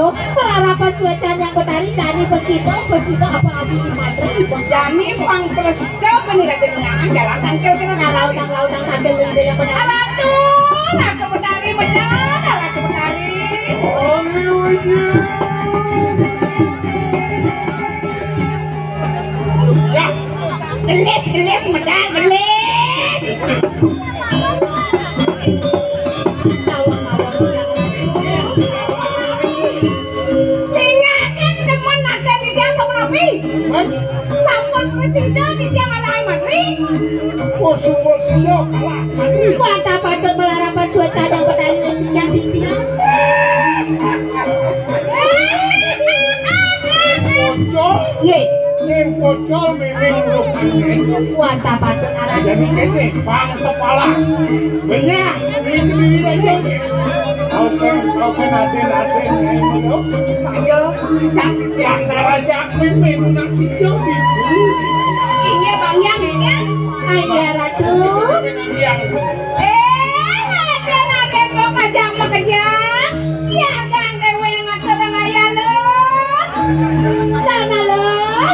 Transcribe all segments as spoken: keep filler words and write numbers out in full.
Pelarapan suécan yang betari, jani prasida, prasida apalagi i madri. Jani pang prasida, panira geningan, jalan tangkil kena. Nah, lautang, lautang, tangkil, lungkil yang betari. Ratu, Ratu betari, benar, Ratu betari. Ya. Gelis, gelis, medal, gelis. Tingakan demen ada di dia sama Nabi. Sampun prasida di dia ngalahin materi. Musuh-musuhnya kalah. Wantah patut melarapan suécan yang betari resikan di dia. Pocol. Nggih. Sing pocol miming tukang. Wantah patut arah. Jadi kene, bangsa pala. Benyah, ini kediri aja, nggih. Oke, oke, Raden, Raden, ayo, ayo. Saja, bisa, bisa. Bangsa raja miming nasi jauh di bulu. Iya, Bang Yang, iya. Ayo, Ratu. Yang. Eh, Raden, Raden, kok kejang, kejang? Ya, Gang Dewi yang ngatur yang ayah lu. Sana lo,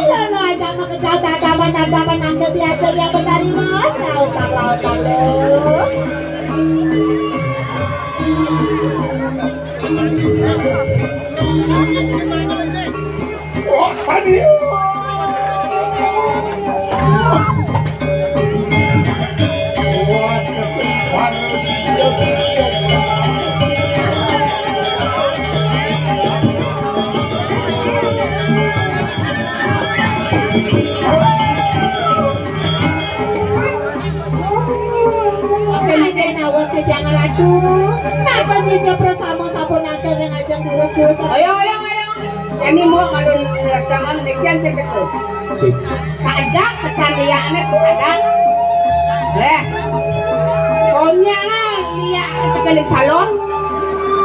lo, lo aja makejang tanggapan, tanggapan angkel diajar yang benar, Iman. Lautang, lautang lo. Wah, sani. Kalian awak ke jangan ratu. Napa sisya prasama sampun angker yang ajak terus-terus? Ayo, ayo, ayo. Ini mau malu letangan demikian saya betul. Sip. Kadang tekan liaknya tuh kadang. Eh. Pokoknya lah liak tekan salon.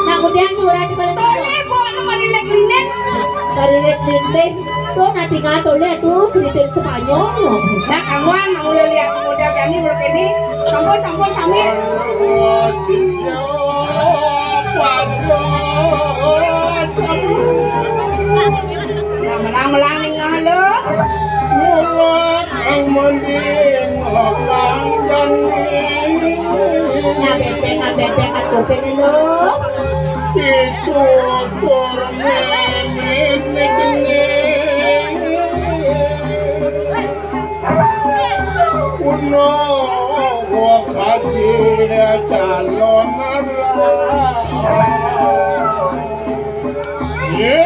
Nah, kemudian tuh orang di balik salon. Boleh, boleh, mari lek linek. Mari lek linek. Tuh, nanti ngatur lihat tuh, keriting Spanyol. Nah, kamuan, mau lihat model Dani, model ini. Sampun, sampun, sami. Sisya, pada sami. Nah, melang-melang ning ngah lo. Mula kang mending orang jani. Nah, bebek, kan bebek, kan kuping lo. Itu kurmen jenis. Uno, kaji calon arah. Ye,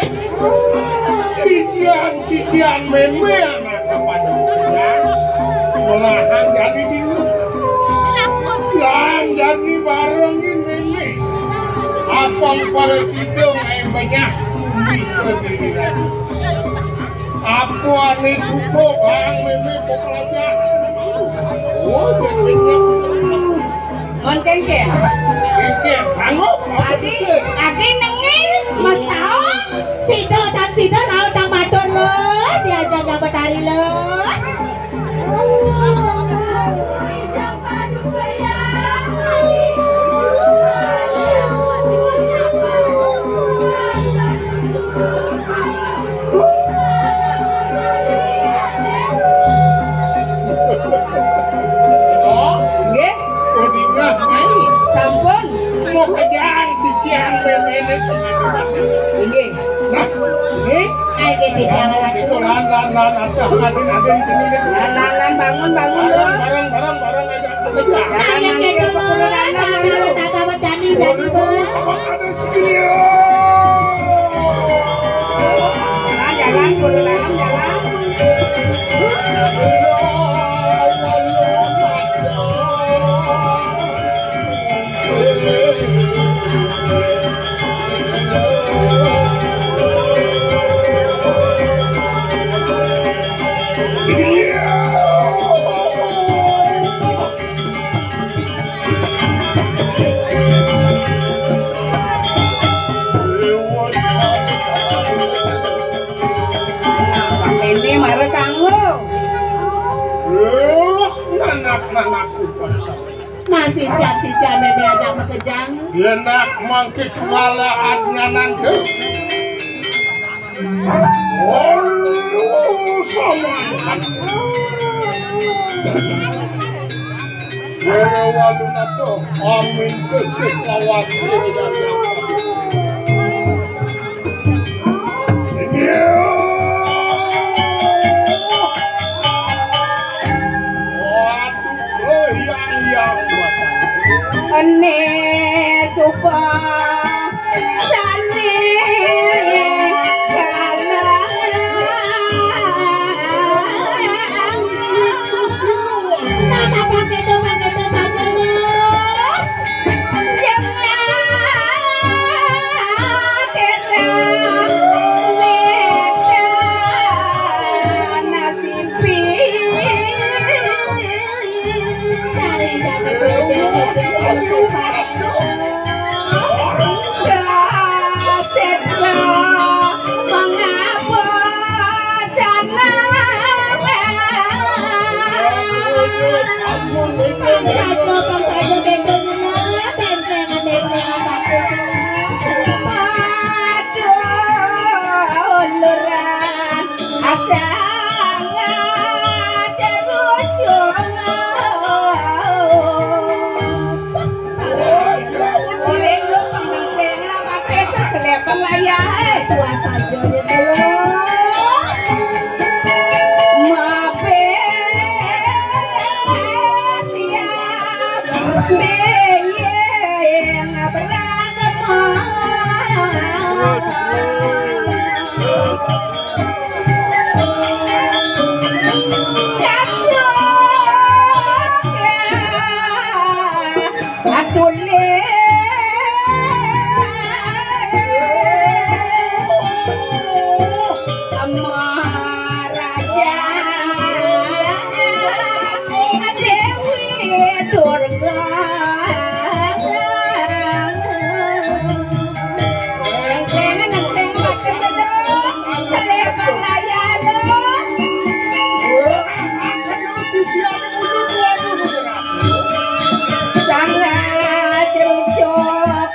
sisian-sisian meme anak kepada ya. Melahan jadi dingin. Lan jadi barengin meme. Apang para sidung ae banyak di kediri lagi. Apa ane suko bang meme pepelajaran. Oh, jadi banyak. Mon kengken. Kengken, sanggup. Adi, adi nengil, mesao. Sida dan sida laut tang matur lo, diajak jabat hari lo. Nggih. Odingah, Nyai. Sampun. Mau kejang sisian bebene semangat. Inggih. Nah, ini. Ayo, kita jangan itu lan, lan, lan, aja, adin, adin, sini, sini. Lan, lan, lan, bangun, bangun, bareng, lo. Bareng, bareng, bareng aja. Kejang. Ayo, kita lo, tata, tata, tata, jani, jani, bos. Jalan, jalan, jalan. Ini mara kanggo. Wah, nanak-nanakku pada sampai. Nah, sisian-sisian meme aja makejang. Yen nak mangke tumala adnyanan ke. Olu samangkat. Dewa Lunata, amin kesik lawan sing iya. Sing iya. Waduh, eh, yang, yang, Ene supa sane kalah. Nana pakai do, pakai do saja lo. Jangan kita, kita nasib. Bangsa aja, bangsa aja, beda bener, dendeng, dendeng, apa tuh sih? Aduh, lurah. Asa ngajar ujung. Oleh lu pengenteng lah, pakai seselepeng lah ya, eh. Puas aja ya, dulu. Mape siap, meyeng beragama. Dewi Durga. Nenteng, nenteng, pakai sedang. Selepan raya lo. Sangat cerucuk.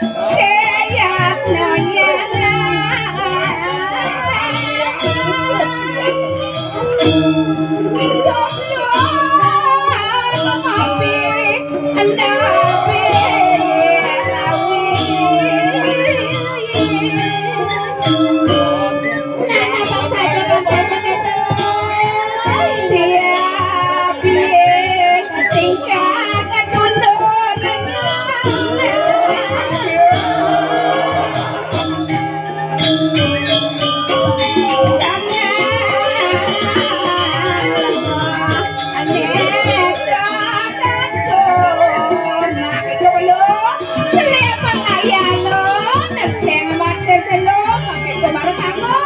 Siap, piye tingkah ketunduran. Jangan aneh. Nah, itu belum. Selepan ayah lo, nenteng mati selo, pakai kemar kamu.